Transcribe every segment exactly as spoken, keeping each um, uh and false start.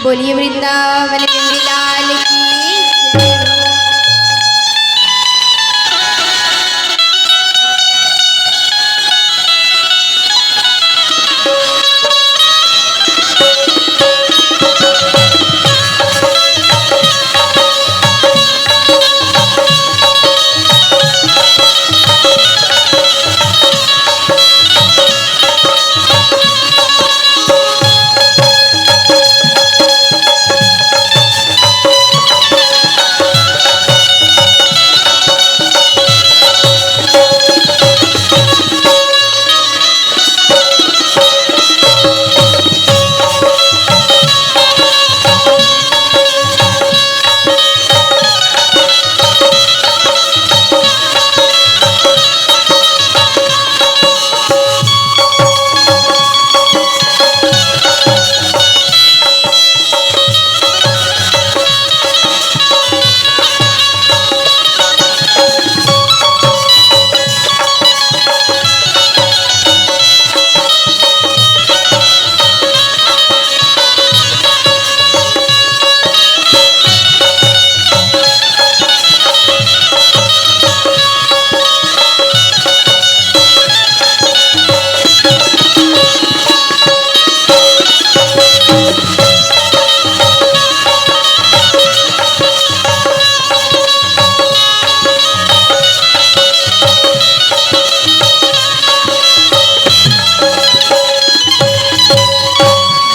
बोलिए वृंदावन बिहारी लाल की जय हो।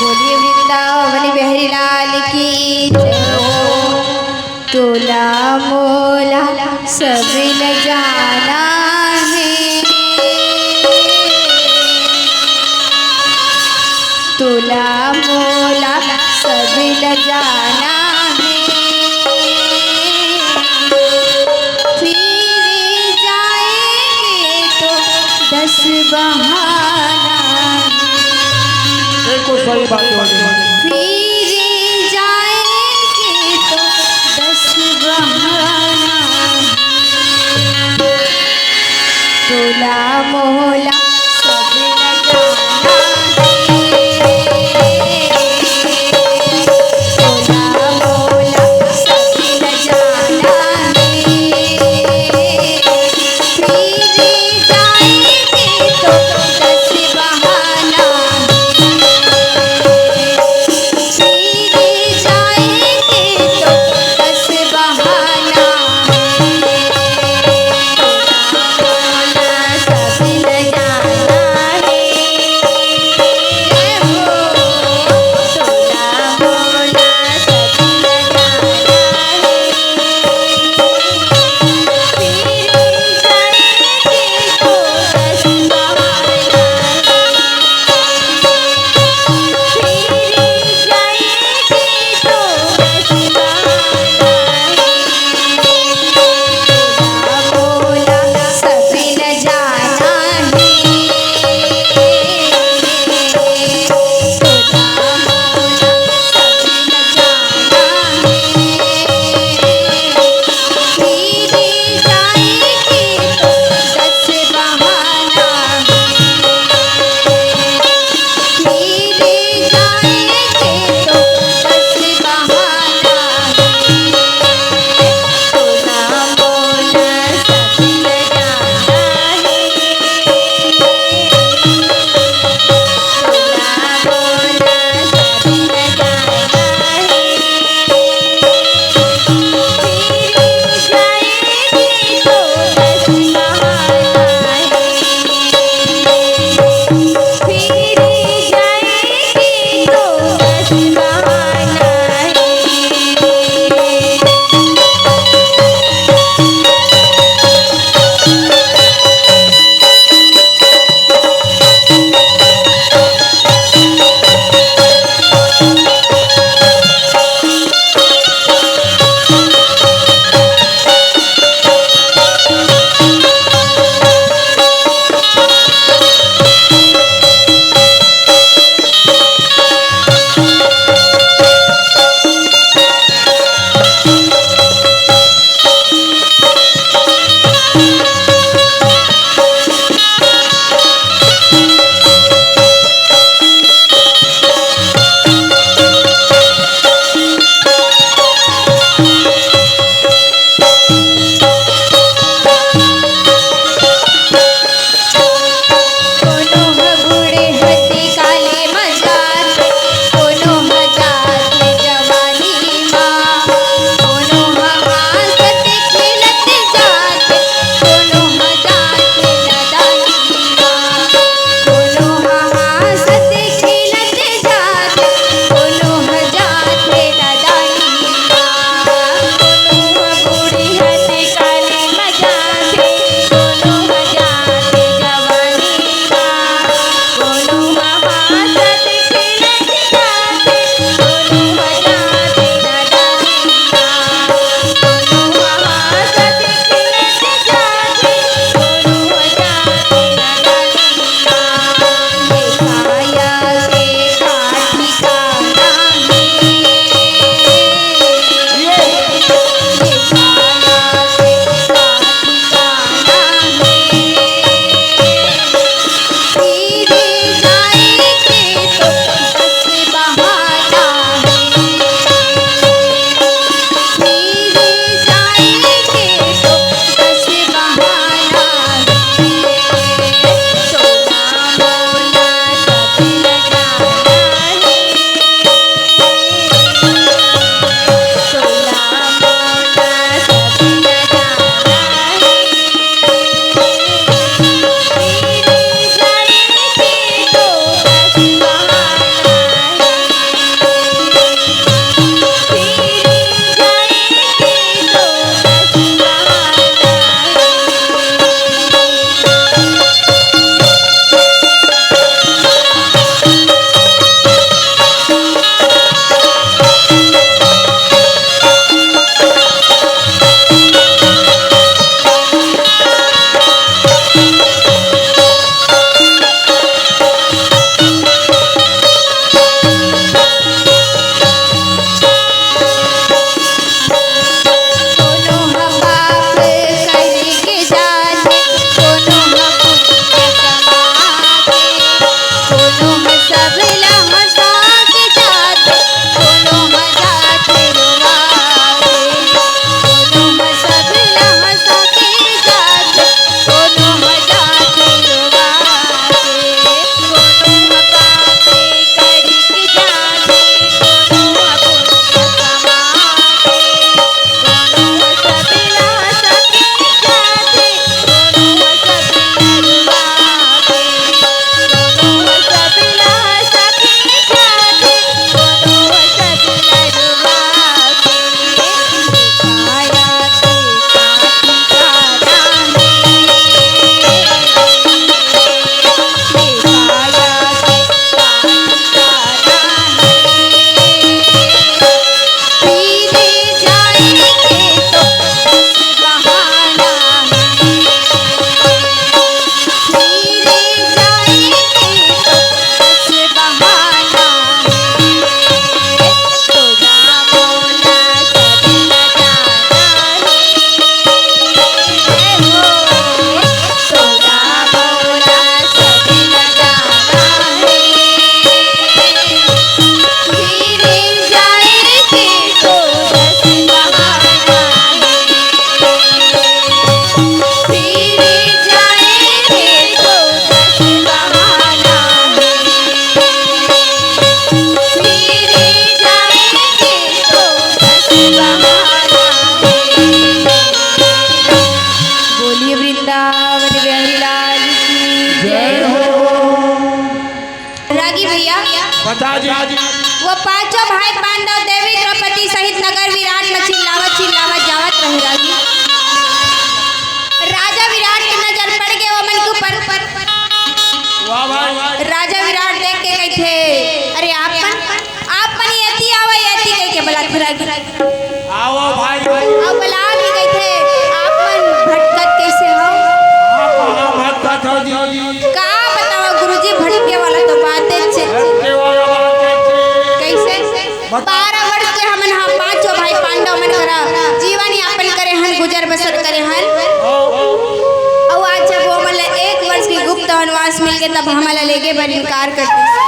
बोलिए वृंदावन बिहारी लाल की जय हो। तोला मोला सब ल जाना हे, तोला मोला सब ल जाना हे, फिर जाएंगे तो दस बहाना। बिल्कुल सही बात बोली। फिर जाएंगे तो दस बहाना। तोला मोला सब ल जाना हे। तोला मोला सब ल जाना हे। फिर जाएंगे तो दस बहाना। फिर जाएंगे तो दस बहाना। तोला मोला सब ल रागी। आओ भाई। अब बला भी कहिथे, "आप मन भटकत कइसे हो?" आप कहाँ भटकत हो जी? का बताओ गुरुजी, भटके वाला तो बात हे छे। भटके वाला बात हे छे। कइसे? बता। बारह वर्ष के हमन हा पांचों भाई पांडव मन करा जीवन यापन करे हन, गुजर बसर करे हन। अउ आज जब वो मन ला एक वर्ष के गुप्त वनवास मिल गे, तब हमन ला लेगे बर इनकार कर दिस।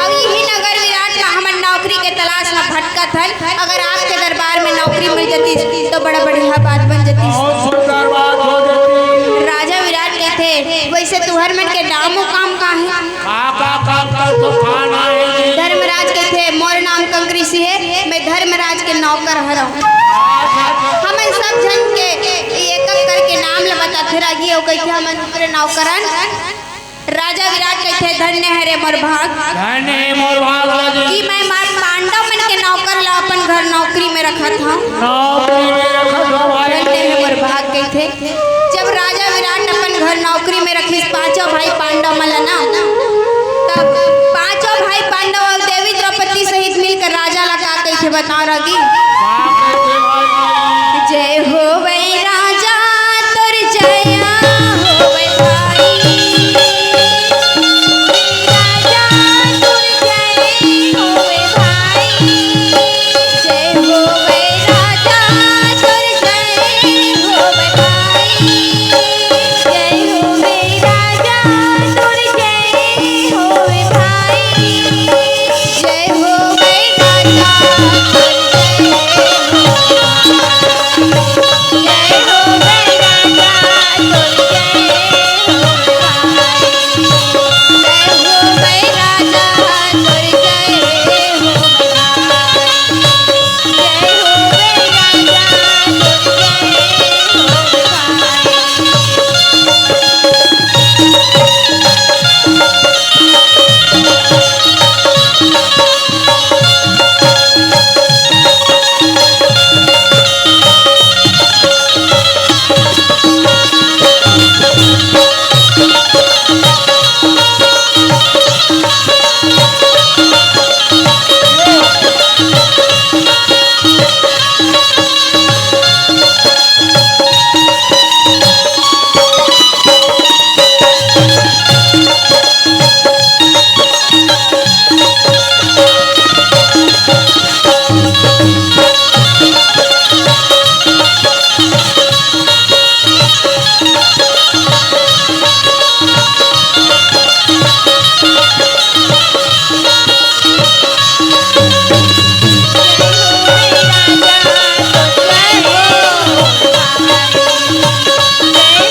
अब इही नगर विराट म हमन नौकरी के तलाश म भटकत हन। अगर आपके दरबार में नौकरी मिल जतिस, तो बड़ा बढ़िया बात बन जतिस। बहुत सुंदर बात हो जतिस। राजा विराट कहिथे, "वइसे तुहर मन के नाम मुकाम का हे?" का, का, का, का तो खाना हे जी? धर्मराज कहिथे, "मोर नाम कंकरीसी हे, मैं धर्मराज के नौकर हरंव।" हमन सब झन के एक-एक करके नाम ल बताथे रागी, अउ कहिथे, "हमन तेरे नौकर हन।" राजा विराट कहिथे, "धन्य हरे मोर भाग।" धन्य हे मोर भाग राजा। कि मैं मार पांडव मन के नौकर ला अपन घर नौकरी में रखत हंव। नौकरी में रखत हंव भाई। धन्य हे मोर भाग कहिथे। जब राजा विराट अपन घर नौकरी में रखिस पांचों भाई पांडव मन ला ना, तब पांचों भाई पांडव अउ देवी द्रौपदी सहित मिलकर राजा ला का कहिथे बताओ रागी? का कहिथे भाई? जय होवै राजा तोर जय होवै भाई। राजा तोर जय होवै भाई। जय होवै राजा तोर जय होवै भाई। जय होवै राजा तोर जय होवै भाई। जय होवै राजा तोर जय होवै भाई। जय होवै राजा तोर जय होवै भाई। जय होवै राजा तोर जय होवै भाई। जय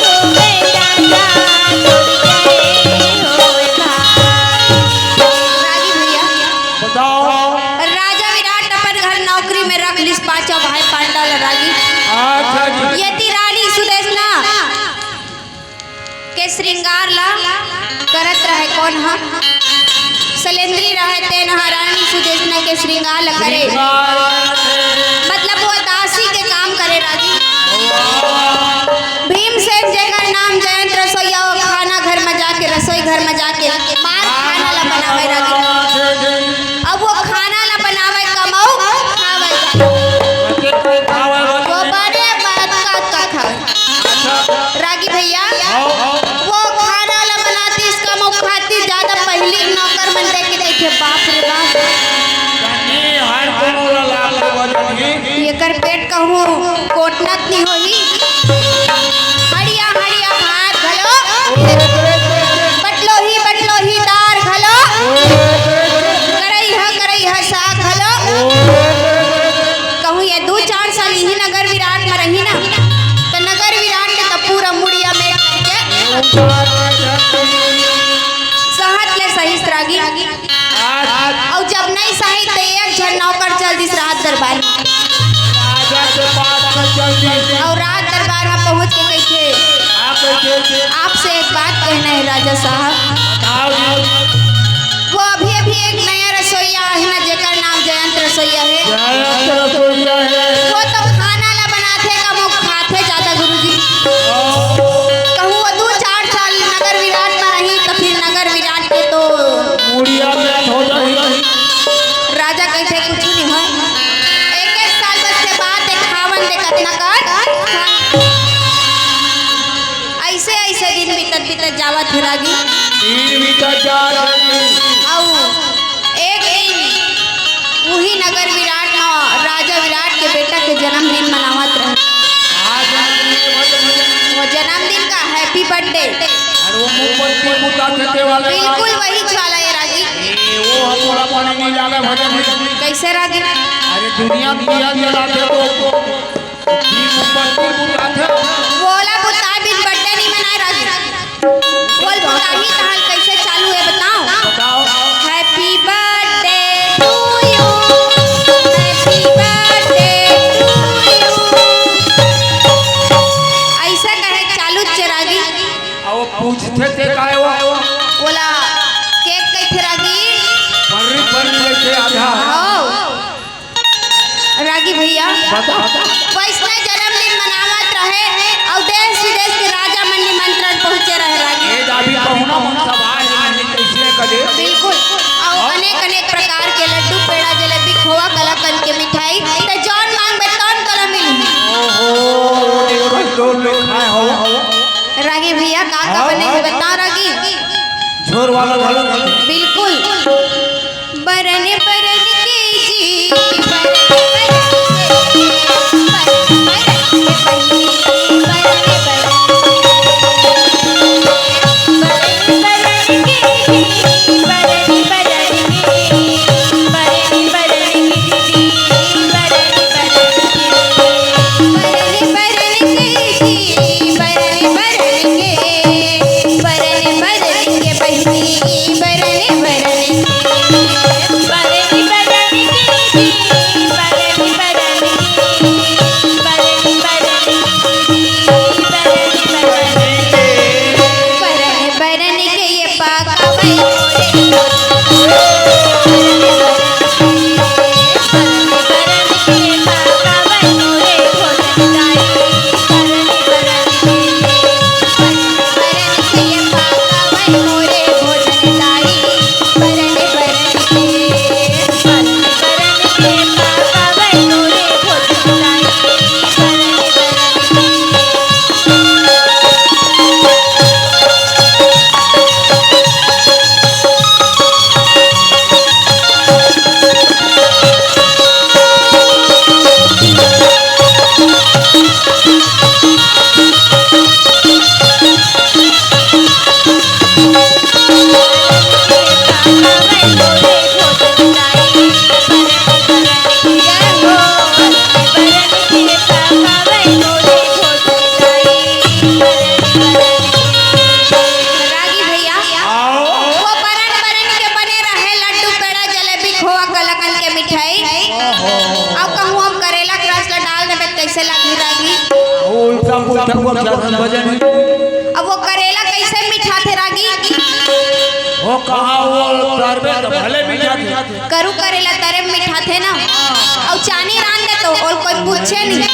होवै राजा तोर जय होवै भाई। रागी भैया, बताओ। राजा विराट अपन घर नौकरी में रख लिस पांचों भाई पांडव ल रागी। अच्छा जी। यति रानी सुदेशना के श्रृंगार ला करत रहे कोन ह? सलेंद्री रहे तेन ह रानी सुदेशना के श्रृंगार ला करे। श्रृंगार। मतलब वो दासी के काम करे रागी। भीमसेन जेकर नाम जयंत रसोइया, वो खाना घर में जाके, रसोई घर में जाके मार खाना ला बनावे रागी। अब वो खाना ला बनावे कमाऊ खावे। वो बड़े बात का, का खावे। रागी भैया, वो खाना ला बनातिस कमाऊ खातिस, ज्यादा पहिली नौकर मन देख के कहिथे, "बाप रे बाप।" एकर पेट कहूँ कोटनत नहीं होही। हड़िया हड़िया भात घलो, बटलोही बटलोही दार घलो, करई ह करई ह साग घलो। कहूँ ये दू चार साल इही नगर विराट म रही ना, त नगर विराट के त पूरा मुड़िया मेट करके सहत ले सहिस रागी। अउ जब नइ सही त एक झन नौकर चल दिस राज दरबार। राजा के पास में चल दिस। अउ राज दरबार म पहुंच के कहिथे, का कहिथे? आपसे एक बात कहना है राजा साहब। बताओ जी। वो अभी अभी एक नया रसोइया आहे ना, जेकर नाम जयंत रसोइया हे। जयंत रसोइया हे। वो तो खाना ला बनाथे, कभू खाथे जादा गुरुजी। हाँ। कहूँ वो दू चार साल नगर विराट म रही, त फिर नगर विराट के तो मुड़िया मेट हो जाही। राजा कहिथे, त जावत हे रागी। दिन बीतत जात हे। अउ एक दिन उही नगर विराट म राजा विराट के बेटा के जन्मदिन मनावत रहे। आज जन्मदिन हे, वो जन्मदिन। वो जन्मदिन का happy birthday। अरे वो मोमबत्ती बुता देते वाले का। बिल्कुल वही वाला हे रागी। ए, वो हम थोड़ा पानी नहीं लागे भजन में। कैसे रागी? अरे दुनिया में दिया जलाते तो मोमबत्ती बुता थे। वो वाला बुता बिन birthday नहीं मनाए रागी। बोल, बताही तहाल कैसे चालू हे, बताओ। बताओ। Happy birthday to you, happy birthday to you। ऐसा कहे चालू चे रागी। अब वो पूछथे ते काय वो? बोला, cake कैथे रागी? पर्री पर्री कैथे आधा? हो। रागी भैया, बता, बता। वैसने जन्मदिन मनावत रहे अउ देश विदेश के राजा मन निमंत्रण पहुंचे रहे रागी। ए दादी, पहुना मन सब आए हैं, कैसे कदे? बिल्कुल। अउ अनेक अनेक प्रकार के लड्डू, पेड़ा, जलेबी, खोवा, कलाकंद के मिठाई, ते जौन मांगबे तौन तोला मिलही। ओहो, एक दो में खाए हो। रागी भैया, का का हाँ, बने हे हाँ। बताओ रागी। झोर वाला घलो। बिल्कुल। बरन बरन के जी, बरन बरन के, बरन बरन के बहिनी, बरन बरन के, बरन बरन के जी, बरन बरन के, बरन बरन के दीदी, बरन बरन के, बरन बरन के जी, बरन बरन के, बरन बरन के बहिनी, बरन बरन के, बरन बरन के जी, बरन बरन के, बरन बरन के जी, बरन बरन के, बरन बरन के ये पाका भाई मोरे। रागी भैया, आओ। वो बरन बरन के बने रहे लड्डू, पेड़ा, जलेबी, खोवा, कलाकंद के मिठाई। ओहो। अब कहूँ हम करेला के रस ला डाल देबे त कैसे लागही रागी? उल्टा पुल्टा को क्या भजन? अब वो करेला कैसे मिठाथे रागी? वो कहा वो तरबे तो भले मिठाथे। करू करेला तरे मिठाथे ना। अउ चानी रांध दे तो ओला कोई पूछे नहीं।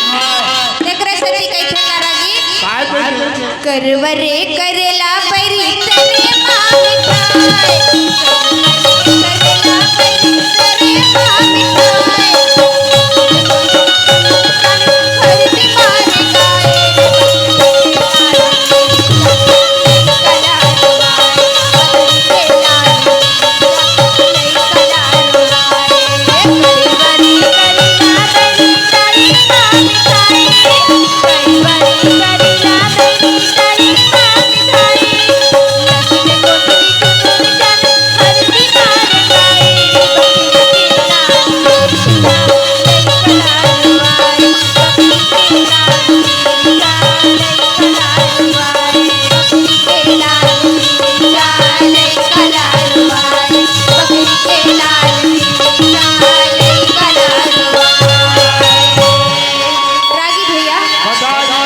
एकरे सेती कहिथे का रागी? काय कहिथे? करवरे करेला परी तरे माँ मिठाय। करवरे करेला परी तरे माँ मिठाय। रागी भैया, बता दे।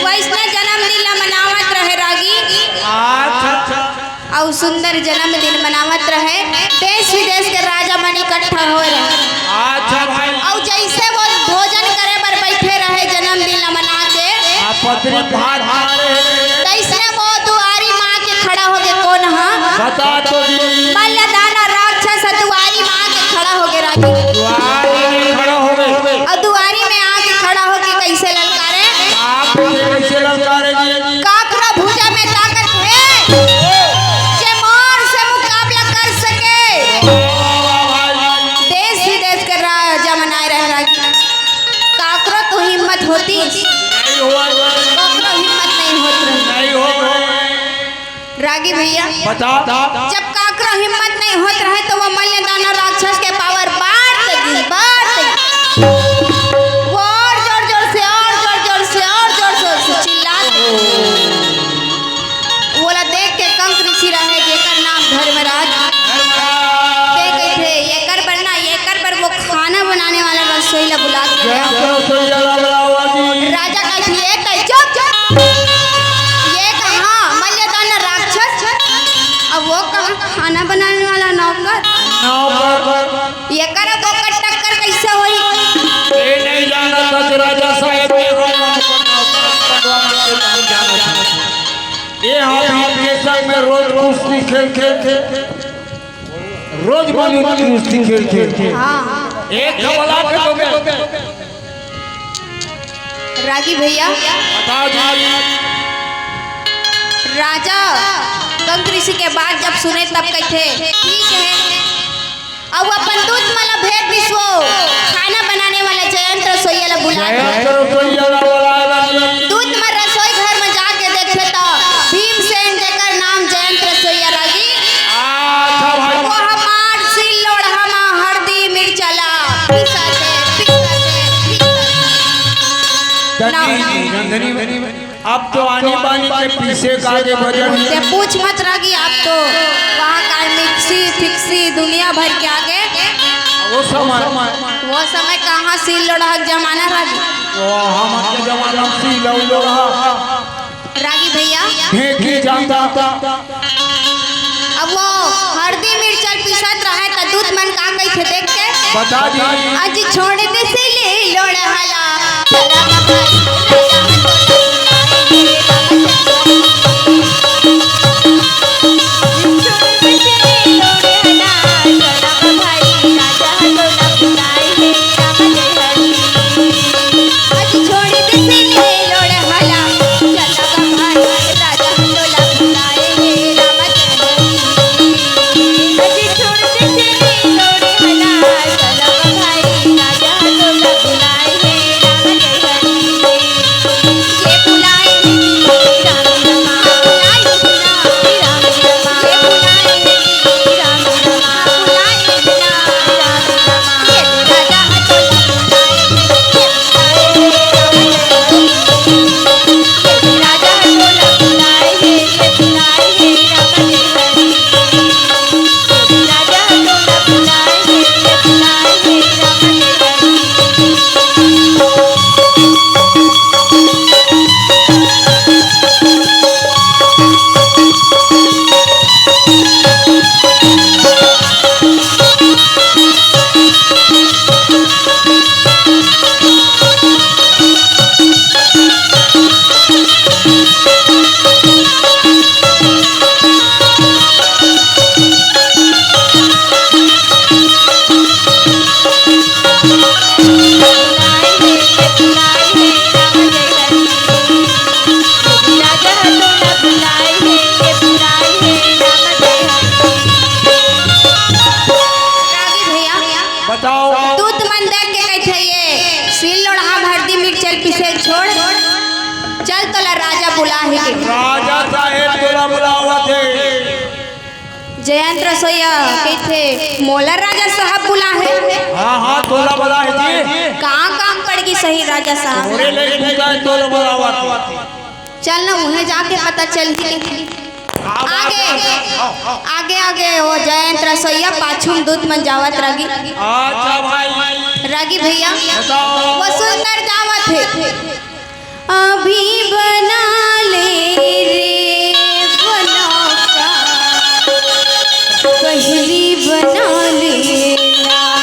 वैसने जन्मदिन ला मनावत रहे रागी। अच्छा। अउ सुंदर जन्मदिन मनावत रहे। देश विदेश के राजा मन इकट्ठा होए रहे। अच्छा भाई। अउ जैसे वो भोजन करे बर बैठे रहे जन्मदिन ला मना के, आ, पतरी भात खा रहे। तैसने वो दुआरी माँ के खड़ा होके कोन हा? बता तो जी। मल्लदाना राक्षस दुआरी माँ के खड़ा होके रागी। दुआरी में खड़ा हो गए। अउ दुआरी में आके खड़ा होके कैसे ललकारे? आप कैसे ललकारे जी? काकरा भुजा में ताकत हे। बता। जब काकरो हिम्मत नहीं होत रहे, तो वो मल्लदाना राक्षस के पावर बढ़त गिस, बढ़त गिस। वो और जोर जोर से, और जोर जोर से, और जोर जोर से चिल्लात। वोला देख के कंक ऋषि रहे, जेकर नाम धर्मराज, ते कहिथे, "एकर बर ना, एकर बर वो खाना बनाने वाला रसोई ला बुला के लाओ।" राजा कहिथे, "ए तैं चुप, चुप। ये कहाँ मल्लदाना राक्षस, अब वो कहाँ खाना बनाने वाला नौकर?" नौकर। एकर अब ओकर टक्कर कैसे होई? ये नहीं जानत राजा साहेब, ये हम के संग में रोज कुश्ती खेल, खेल, खेल, रोज मौजूद कुश्ती खेल, खेल, खेल। हाँ, हाँ। एक कमला के तो गए। रागी भैया, बता जी। राजा कंक ऋषि के बात जब सुने, तब कहिथे, "ठीक है।" अब वो अपन दूत मन ला भेज दिस, वो खाना बनाने वाला जयंत रसोइया ला बुला ले। जयंत रसोइया ला बुला ले। दूत मन रसोई घर में जाके देखथे, तो भीमसेन, जेकर नाम जयंत रसोइया रागी, अच्छा भाई। वो हमार सील लोढ़ा मा हरदी मिर्चा ला पीसथे, पीसथे, पीसथे। नंदिनी, ना, ना। नंदिनी, अब तो आनी बानी के पीसे का के भजन। ते पूछ मत रागी, अब तो वहाँ का मिक्सी फिक्सी दुनिया भर के आगे। वो समय। वो समय कहाँ सील लोढ़ा के जमाना रागी। वो हमर के जमाना में सील लोढ़ा। रागी भैया। फेंकी जाता। अब वो हरदी मिर्चा ल पीसत रहे, त दूत मन का कहिथे देख के? बता दी। "अजी छोड़ दे सील लोढ़ा ला।" रागी भैया, बताओ। दूत मन देख के कहिथे, "ये सील लोढ़ा म हरदी मिर्चा ल पीसे ल छोड़, चल तोला राजा बुला हे।" राजा साहेब तोला बुलावत हे। जयंत रसोइया कहिथे, "मोला राजा साहब बुला हे।" हाँ, हाँ, तोला बुला हे जी। का काम पड़ गिस हे राजा साहब? तोरे ले बुलाए, तोला बुलावत हे। चल ना, उहें जाके पता चलही। आगे, आगे, आगे वो जयंत रसोइया, पाछू म दूत मन जावत रागी। अच्छा भाई। रागी भैया, बताओ। वो सुंदर जावत हे। अभी बना ले रे बनौका, पहली बना ले ना।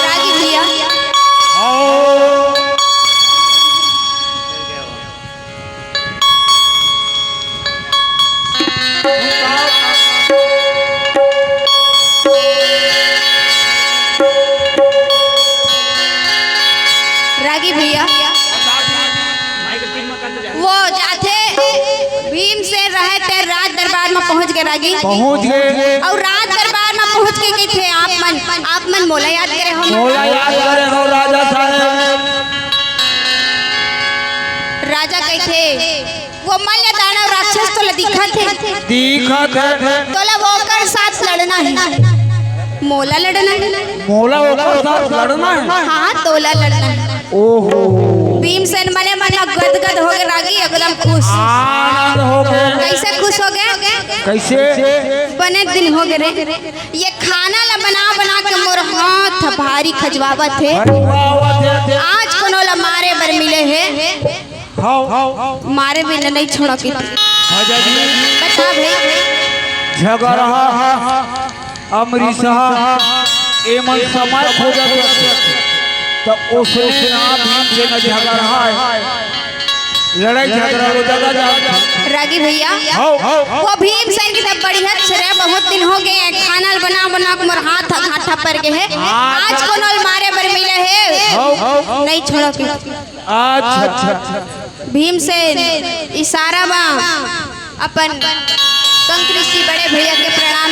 रागी भैया। रागी भैया, वो जाथे, भीमसेन रहे ते राज दरबार में पहुंच गए रागी। पहुंच गए। और राज दरबार में पहुंच के कहिथे, "आप मन, आप मन मोला याद करे हो?" मोला याद करे हो राजा साहब। राजा कहिथे, "वो मल्ल दानव राक्षस तोला दिखत हे?" दिखत हे। "तोला ओकर साथ लड़ना हे।" "मोला लड़ना हे?" "मोला ओकर साथ लड़ना हे?" "हाँ, तोला लड़ना हे।" ओहो। भीमसेन मने मन गदगद हो गए रागी, एकदम खुश। आनंद हो गए। कैसे खुश हो गए? कैसे? "बने दिन हो गए रे, ये खाना ला बना बना के मोर हाथ भारी खजवावत हे। खजवावत हे। आज कोनो ला मारे बर मिले हे।" हाँ। "मारे बिना नहीं छोड़ा के।" भजन। बता भाई। झगरहा, अमरीसहा, एमन समय खोजत हे। त ओसने ना भीमसेन झगरहा हे। लड़ाई झगरा वो जगह जा। रागी भैया, हाँ, हाँ। वो भीमसेन कहिथे, "बढ़िया छे रे, बहुत दिन हो गए, खाना बना बना के मोर हाथ घाटा पर गए हे। आज कोनो ल मारे बर मिले हे।" हाँ, हाँ। नहीं छोड़ा के। अच्छा, अच्छा। भीमसेन इशारा मा अपन कंक ऋषि बड़े भैया के प्रणाम